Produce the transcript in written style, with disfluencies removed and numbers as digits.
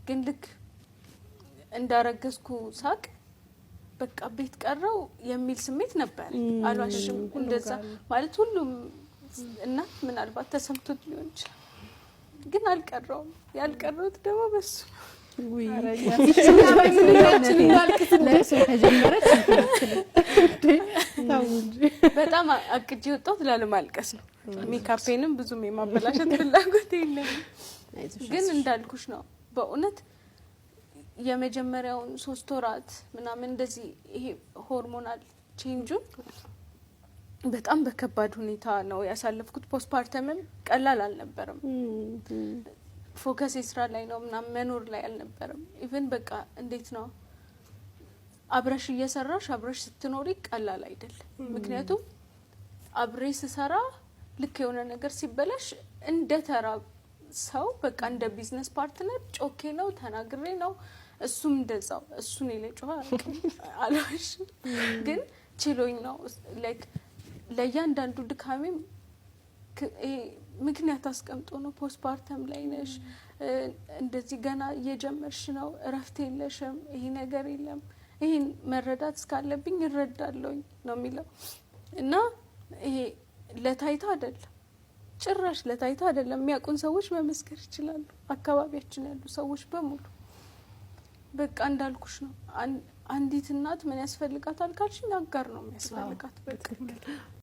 ግን ልክ እንዳረገዝኩ ሳቅ በቃ ቤት ቀረው የሚል ስሜት ነበር። አልዋሽም። እንደዛ ማለት ሁሉም እናት ምናልባት ተሰምቶት ሊሆን ይችላል። ግን አልቀረውም። ያልቀረውት ደግሞ በሱ ነው። ለቅሶ ከጀመረች። በጣም አቅጄ የወጣሁት ላለማልቀስ ነው። ሜካፔንም ብዙም የማበላሸት ፍላጎት የለኝም። ግን እንዳልኩሽ ነው፣ በእውነት የመጀመሪያውን 3 ወራት ምናምን እንደዚህ ይሄ hormonal change ኡን በጣም በከባድ ሁኔታ ነው ያሳለፍኩት። Postpartum ም ቀላል አልነበረም። Focus የስራ ላይ ነው ምናምን፣ መኖር ላይ አልነበረም። Even በቃ እንዴት ነው፣ አብረሽ እየሰራሽ አብረሽ ስትኖሪ ቀላል አይደለም። ምክንያቱም አብሬ ስሰራ ልክ የሆነ ነገር ሲበላሽ እንደ ተራ ሰው፣ በቃ እንደ business partner ጮኬ ነው፣ ተናግሬ ነው። እሱም እንደዛው፣ እሱ እኔ ላይ ጮኸ አልዋሽም፣ ግን ችሎኝ ነው። Like ለእያንዳንዱ ድካሜም ምክንያት አስቀምጦ ነው። Postpartum ላይ ነሽ፣ እንደዚህ ገና እየጀመርሽ ነው፣ እረፍት የለሽም፣ ይሄ ነገር የለም፣ ይሄን መረዳት እስካለብኝ እረዳለሁኝ ነው የሚለው። እና ይሄ ለታይታ አይደለም፣ ጭራሽ ለታይታ አይደለም። የሚያውቁን ሰዎች መመስከር ይችላሉ። አካባቢያችን ያሉ ሰዎች በሙሉ። በቃ እንዳልኩሽ ነው። አንዲት እናት ምን ያስፈልጋታል ካልሽኝ አጋር ነው የሚያስፈልጋት። በቃ።